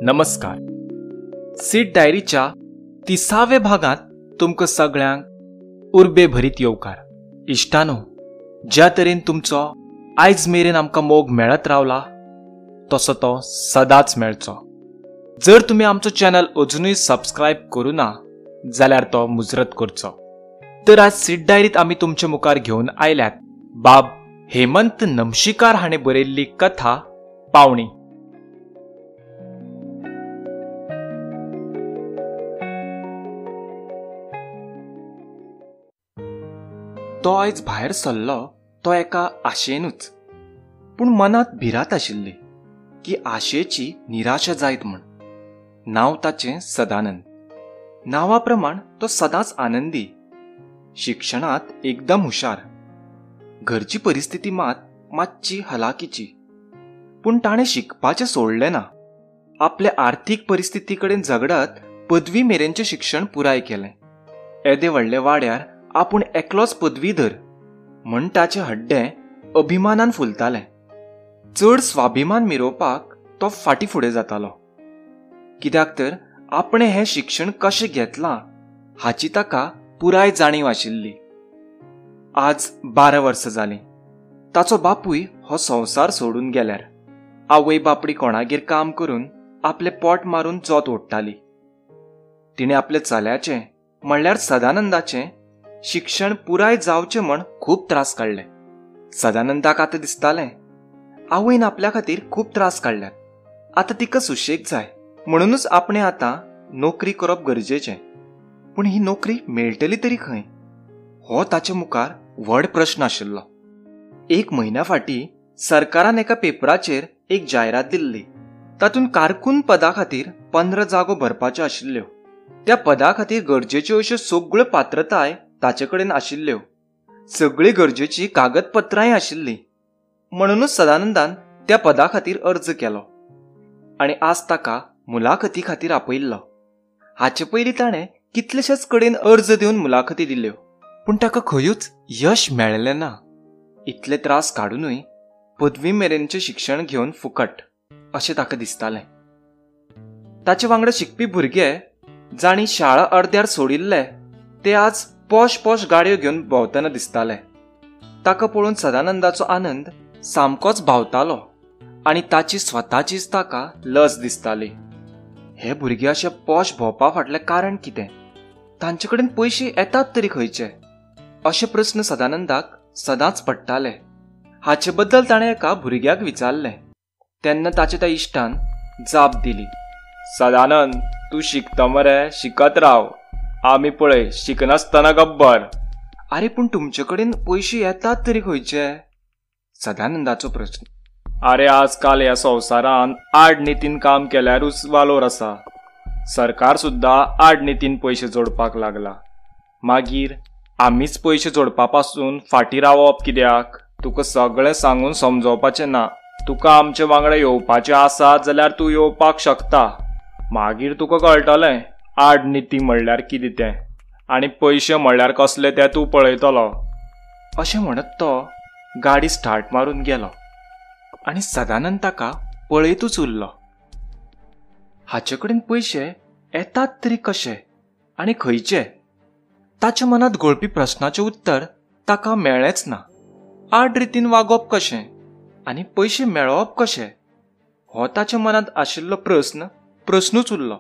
नमस्कार. सीट डायरीच्या 30व्या भागांत तुमकां सगळ्यांक उर्बे भरीत येवकार. इश्टानो, ज्या तरेन तुमचो आयज मेरेन आमकां मोग मेळत रावला तसो तो सदांच मेळचो. जर तुमी आमचो चॅनल अजुनूय सबस्क्रायब करूं ना जाल्यार तो मुजरत करचो. तर आज सीट डायरीत आमी तुमचे मुखार घेवन आयल्यात बाब हेमंत नमशीकार हाणें बरयल्ली कथा पावणी. तो आयज भायर सरलो तो एका आशेनूच, पूण मनांत भिरांत आशिल्ली की आशेची निराशा जायत म्हूण. नांव ताचें सदानंद. नांवा प्रमाण तो सदांच आनंदी, शिक्षणांत एकदम हुशार. घरची परिस्थिती मात मातशी हलाकीची, पूण ताणें शिकपाचें सोडलें ना. आपले आर्थीक परिस्थिती कडेन झगडत पदवी मेरेनचें शिक्षण पुराय केलें. येदे व्हडले वाड्यार आपूण एकलोच पदवीधर म्हण ताचें हड्डें अभिमानान फुलतालें. चड स्वाभिमान मिरोवपाक तो फाटीं फुडें जातालो, कित्याक तर आपणें हें शिक्षण कशें घेतलां हाची ताका पुराय जाणीव आशिल्ली. आज 12 वर्सां जालीं ताचो बापूय हो संवसार सोडून गेल्यार. आवय बापडी कोणागेर काम करून आपलें पोट मारून जोत ओडटाली. तिणें आपल्या चल्याचें म्हणल्यार सदानंदाचें शिक्षण पुराय जावचें म्हण खूब त्रास काडले. सदानंदाक आतां दिसतालें आवयन आपल्या खातीर खूब त्रास काडल्यात, आतां तिका सुशेग जाय, म्हणूनच आपणें आतां नोकरी करप गरजेचें. पूण ही नोकरी मेळटली तरी खंय, हो ताचे मुखार व्हड प्रश्न आशिल्लो. एक म्हयन्या फाटीं सरकारान एका पेपराचेर एक जायरात दिल्ली. तातूंत कारकून पदा खातीर 15 जागो भरपाच्यो आशिल्ल्यो. त्या पदा खातीर गरजेच्यो अश्यो सगळ्यो पात्रताय ताचे कडेन आशिल्ल्यो, सगळी गरजेची कागदपत्रांय आशिल्लीं. म्हणूनच सदानंदान त्या पदा खातीर अर्ज केलो आनी आज ताका मुलाखती खातीर आपयिल्लो. हाचे पयलीं ताणें कितलेशेच कडेन अर्ज दिवन मुलाखती दिल्यो, पूण ताका खंयूच यश मेळ्ळें ना. इतले त्रास काडुनूय पदवी मेरेनचें शिक्षण घेवन फुकट अशें ताका दिसतालें. ताचे वांगडा शिकपी भुरगे जांणी शाळा अर्द्यार सोडिल्ले ते आज पॉश पॉश गाडयो घेवन भोंवतना दिसताले. ताका पळोवन सदानंदाचो आनंद सामकोच भावतालो आनी ताची स्वताचीच ताका लज दिसताली. हे भुरगे अशे पॉश भोंवपा फाटलें कारण कितें, तांचे कडेन पयशे येतात तरी खंयचे, अशे प्रस्न सदानंदाक सदांच पडटाले. हाचे बद्दल ताणें एका भुरग्याक विचारलें तेन्ना ताच्या त्या इश्टान जाप दिली, सदानंद तूं शिकता मरे, शिकत राव, आमी पळय शिकनासतना गब्बर. आरे पूण तुमचे कडेन पयशे येतात तरी खंयचे, सदानंदाचो प्रस्न. आरे आजकाल ह्या संवसारान आडनितीन काम केल्यारूच वालोर आसा. सरकार सुद्दां आडनितीन पयशे जोडपाक लागला, मागीर आमीच पयशे जोडपा पासून फाटीं रावप कित्याक? तुका सगळें सांगून समजोवपाचें ना. तुका आमचे वांगडा येवपाचें आसा जाल्यार तूं येवपाक शकता, मागीर तुका कळटलें आडनिती म्हणल्यार कितें तें आनी पयशे म्हणल्यार कसले ते तूं पळयतलो. अशें म्हणत तो गाडी स्टार्ट मारून गेलो आनी सदानंद ताका पळयतूच उरलो. हाचे कडेन पयशे येतात तरी कशे आनी खंयचे, ताच्या मनांत घोळपी प्रस्नाचें उत्तर ताका मेळ्ळेंच ना. आड रितीन वागप कशें आनी पयशे मेळोवप कशे हो ताच्या मनांत आशिल्लो प्रस्न प्रस्नूच उरलो.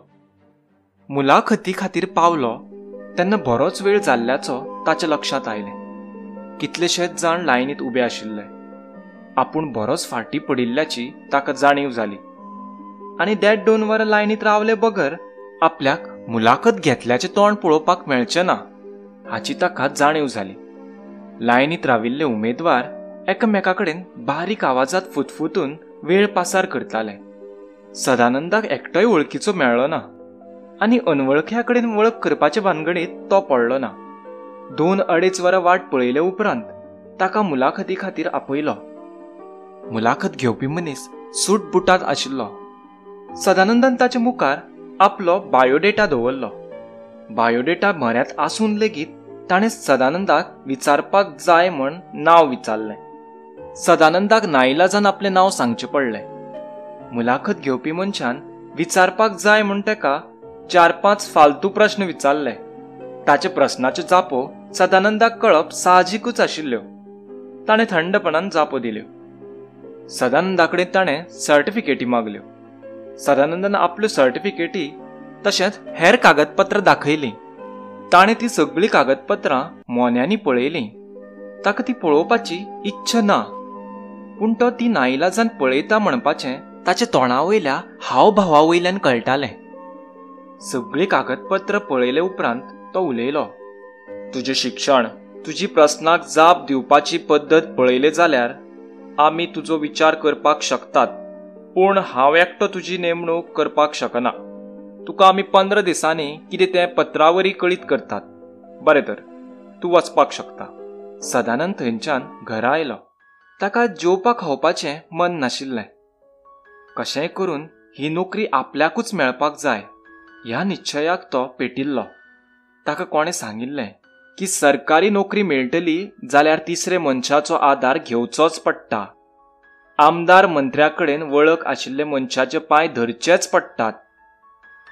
मुलाखती खातीर पावलो तेन्ना बरोच वेळ जाल्ल्याचो ताच्या लक्षांत आयलें. कितलेशेच जाण लायनीत उबे आशिल्ले. आपूण बरोच फाटीं पडिल्ल्याची ताका जाणीव जाली आनी 1.5-2 वरां लायनीत रावले बगर आपल्याक मुलाखत घेतल्याचें तोंड पळोवपाक मेळचें ना हाची ताका जाणीव जाली. लायनीत राविल्ले उमेदवार एकामेका कडेन बारीक आवाजांत फुतफुतून वेळ पासार करताले. सदानंदाक एकटोय वळखीचो मेळ्ळो ना आनी अनवळख्या कडेन वळख करपाचे भानगडीत तो पडलो ना. 2-2.5 वरां वाट पळयले उपरांत ताका मुलाखती खातीर आपयलो. मुलाखत घेवपी मनीस सूट बुटांत आशिल्लो. सदानंदान ताचे मुखार आपलो बायोडेटा दवरलो. बायोडेटा म्हऱ्यांत आसून लेगीत ताणें सदानंदाक विचारपाक जाय म्हण नांव विचारलें. सदानंदाक नाईलाजान आपलें नांव सांगचें पडलें. मुलाखत घेवपी मनशान विचारपाक जाय म्हूण ताका 4-5 फालतू प्रश्न विचारले. ताच्या प्रस्नाच्यो जापो सदानंदाक कळप साहजिकूच आशिल्ल्यो. ताणें थंडपणान जापो दिल्यो. सदानंदा कडेन ताणें सर्टिफिकेटी मागल्यो. सदानंदान आपल्यो सर्टिफिकेटी तशेंच हेर कागदपत्रां दाखयलीं. ताणें ती सगळीं कागदपत्रां मोन्यांनी पळयलीं. ताका ती पळोवपाची इच्छा ना, पूण तो ती नाईलाजान पळयता म्हणपाचें ताच्या तोंडावयल्या हावभावा वयल्यान कळटालें. सगळीं कागदपत्रां पळयले उपरांत तो उलयलो, तुजें शिक्षण, तुजी प्रस्नाक जाप दिवपाची पद्दत पळयले जाल्यार आमी तुजो विचार करपाक शकतात, पूण हांव एकटो तुजी नेमणूक करपाक शकना. तुका आमी 15 दिसांनी कितें तें पत्रावरी कळीत करतात. बरें तर, तूं वचपाक शकता. सदानंद थंयच्यान घरा आयलो. ताका जेवपा खावपाचें मन नाशिल्लें. कशेंय करून ही नोकरी आपल्याकूच मेळपाक जाय ह्या निश्चयाक तो पेटिल्लो. ताका कोणें सांगिल्लें की सरकारी नोकरी मेळटली जाल्यार तिसरे मनशाचो आदार घेवचोच पडटा. आमदार मंत्र्या कडेन वळख आशिल्ले मनशाचे पांय धरचेच पडटात.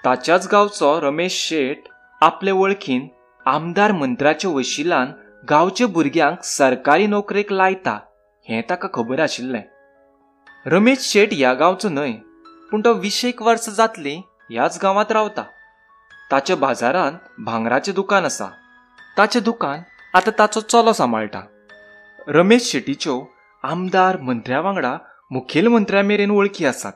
ताच्याच गांवचो रमेश शेट आपले वळखीन आमदार मंत्र्याच्या वशिलान गांवच्या भुरग्यांक सरकारी नोकरेक लायता हें ताका खबर आशिल्लें. रमेश शेट ह्या गांवचो न्हय, पूण तो 20 वर्सां जातलीं ह्याच गांवांत रावता. ताच्या बाजारांत भांगराचें दुकान आसा. ताचें दुकान आतां ताचो चलो सांबाळटा. रमेश शेटीच्यो आमदार मंत्र्या वांगडा मुखेलमंत्र्या मेरेन वळखी आसात.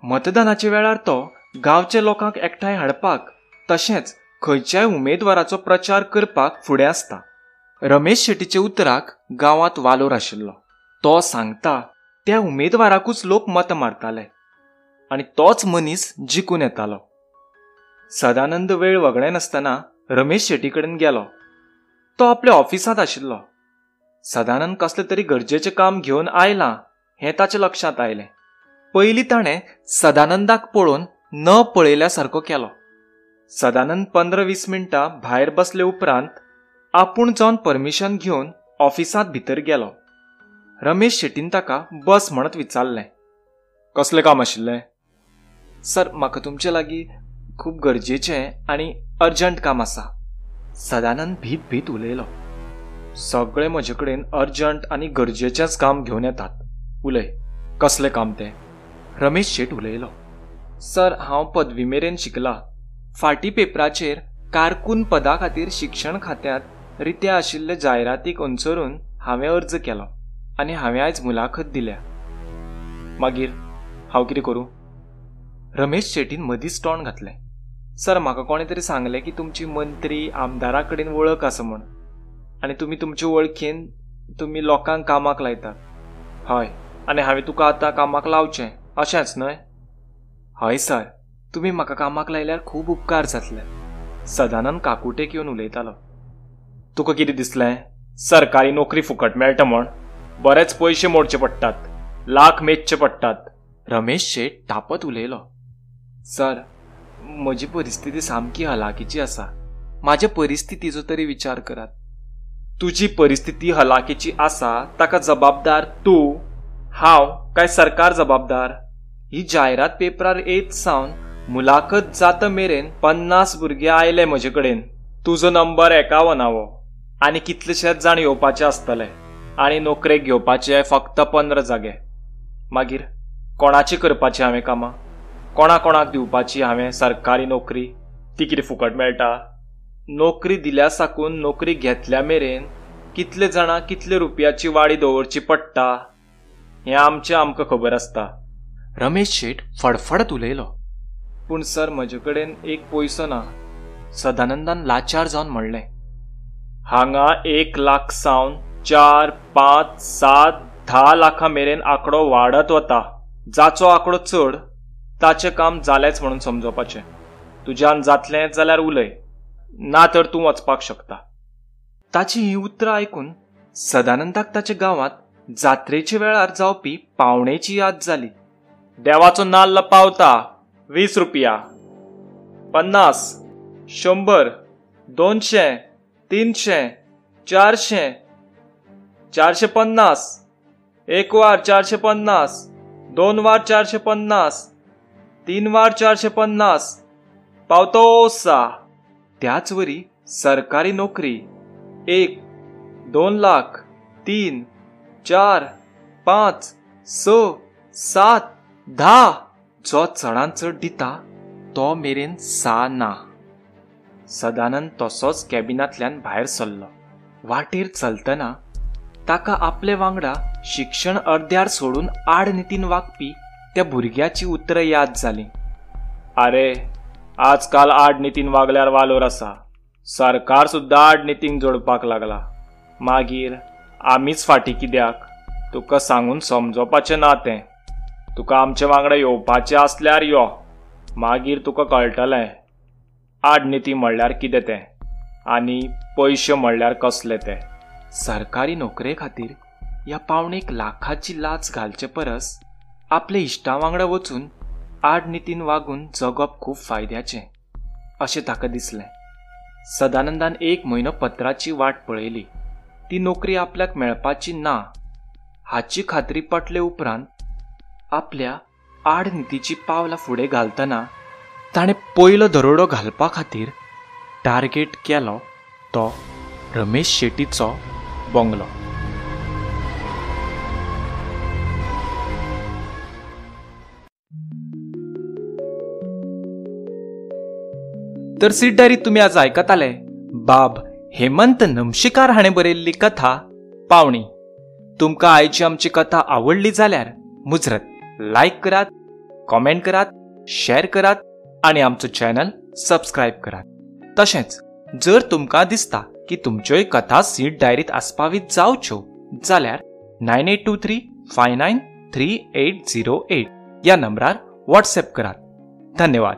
मतदानाच्या वेळार तो गांवच्या लोकांक एकठांय हाडपाक तशेंच खंयच्याय उमेदवाराचो प्रचार करपाक फुडें आसता. रमेश शेटीच्या उतराक गांवांत वालोर आशिल्लो. तो सांगता त्या उमेदवाराकूच लोक मतां मारताले आनी तोच मनीस जिखून येतालो. सदानंद वेळ वगडायनासतना रमेश शेटी कडेन गेलो. तो आपल्या ऑफिसांत आशिल्लो. सदानंद कसलें तरी गरजेचें काम घेवन आयलां हें ताच्या लक्षांत आयलें. पयलीं ताणें सदानंदाक पळोवन न पळयल्या सारको केलो. सदानंद 15-20 मिनटां भायर बसले उपरांत आपूण जावन परमिशन घेवन ऑफिसांत भितर गेलो. रमेश शेटीन ताका बस म्हणत विचारलें, कसलें काम आशिल्लें? सर, म्हाका तुमचे लागीं खूब गरजेचें आनी अर्जंट काम आसा. सदानंद भीत भीत उलयलो. सगळे म्हजे कडेन अर्जंट आनी गरजेचेंच काम घेवन येतात. उलय, कसलें काम तें? रमेश शेट उलयलो. सर, हांव पदवी मेरेन शिकला. फाटी पेपराचेर कारकून पदा खातीर शिक्षण खात्यांत रित्या आशिल्ले जायरातीक अनुसरून हांवें अर्ज केलो आनी हांवें आयज मुलाखत दिल्या. मागीर हांव कितें करूं? रमेश शेटीन मदींच तोंड घातलें. सर, म्हाका कोणें तरी सांगलें की तुमची मंत्री आमदारा कडेन वळख आसा म्हूण आनी तुमी तुमचे वळखीन तुमी लोकांक कामाक लायतात. हय, आनी हांवें तुका आतां कामाक लावचें अशेंच न्हय? हय सर, तुमी म्हाका कामाक लायल्यार खूब उपकार जातले. सदानंद काकुटेक येवन उलयतालो. तुका कितें दिसलें सरकारी नोकरी फुकट मेळटा म्हण? बरेच पयशे मोडचे पडटात, लाख मेजचे पडटात. रमेश शेट तापत उलयलो. सर, म्हजी परिस्थिती सामकी हलाखीची आसा. म्हाज्या परिस्थितीचो तरी विचार करात. तुजी परिस्थिती हलाखीची आसा ताका जबाबदार तूं, हांव काय सरकार जबाबदार? ही जायरात पेपरार येत सावन मुलाखत जाता मेरेन 50 भुरगे आयले म्हजे कडेन. तुजो नंबर 51वो आनी कितलेशेच जाण येवपाचे आसतले आनी नोकरेक घेवपाचे फक्त 15 जागे. मागीर कोणाची करपाची हांवें कामां? कोणा कोणाक दिवपाची हांवें सरकारी नोकरी? ती कितें फुकट मेळटा? नोकरी दिल्या साकून नोकरी घेतल्या मेरेन कितले जाणां कितले रुपयाची वाडी दवरची पडटा हें आमचें आमकां खबर आसता. रमेश शेट फडफडत उलयलो. पूण सर, म्हजे कडेन एक पयसो ना. सदानंदान लाचार जावन म्हणलें. हांगा 1 लाख सावन 4, 5, 7, 10 लाखां मेरेन आंकडो वाडत वता. जाचो आंकडो चड ताचें काम जालेंच म्हणून समजोवपाचें. तुज्यान जातलें जाल्यार उलय, ना तर तूं वचपाक शकता. ताची हीं उतरां आयकून सदानंदाक ताच्या गांवांत जात्रेच्या वेळार जावपी पावणेची याद जाली. देवाचो नाल्ल पावता 20 रुपया, 50, 100, 200, 300, 400, 450, एक वार 450, 2 वार 450, 3 वार 450, पावतो सा। त्याच वरी सरकारी नोकरी 1, 2 लाख, 3, 4, 5, 6, 7, 10 जो चडान चड दिता तो मेरेन सा ना। सदानंद तसोच कॅबिनांतल्यान भायर सरलो। वाटेर चलतना ताका आपले वांगडा शिक्षण अर्द्यार सोडून आडनितीन वागपी त्या भुरग्याची उतरां याद जालीं। आरे आजकाल आडनितीन वागल्यार वालोर आसा, सरकार सुद्दां आडनितींक जोडपाक लागला, मागीर आमीच फाटीं कित्याक? तुका सांगून समजोवपाचें ना तें, तुका आमचे वांगडा येवपाचें आसल्यार यो, मागीर तुका कळटलें आडनिती म्हणल्यार कितें तें आनी पयशे म्हणल्यार कसले ते। सरकारी नोकरे खातीर ह्या 0.75 लाखाची लाच घालचे परस आपले इश्टा वांगडा वचून आडनितीन वागून जगप खूब फायद्याचें अशें ताका दिसलें। सदानंदान 1 म्हयनो पत्राची वाट पळयली। ती नोकरी आपल्याक मेळपाची ना हाची खात्री पटले उपरांत आपल्या आडनितीची पावलां फुडें घालतना ताणें पयलो दरोडो घालपा खातीर टार्गेट केलो तो रमेश शेटीचो बंगलो। तर सीट डायरी तुमी आज आयकताले बाब हेमंत नमशीकार हाणें बरयल्ली कथा पावणी। तुमकां आयची आमची कथा आवडली जाल्यार मुजरत लायक करात, कॉमेंट करात, शेअर करात आनी आमचो चॅनल सबस्क्रायब करात। तशेंच जर तुमकां दिसता की तुमच्योय कथा सीट डायरीत आस्पावीत जावच्यो जाल्यार 9823 593808 ह्या नंबरार व्हॉट्सएप करात। धन्यवाद।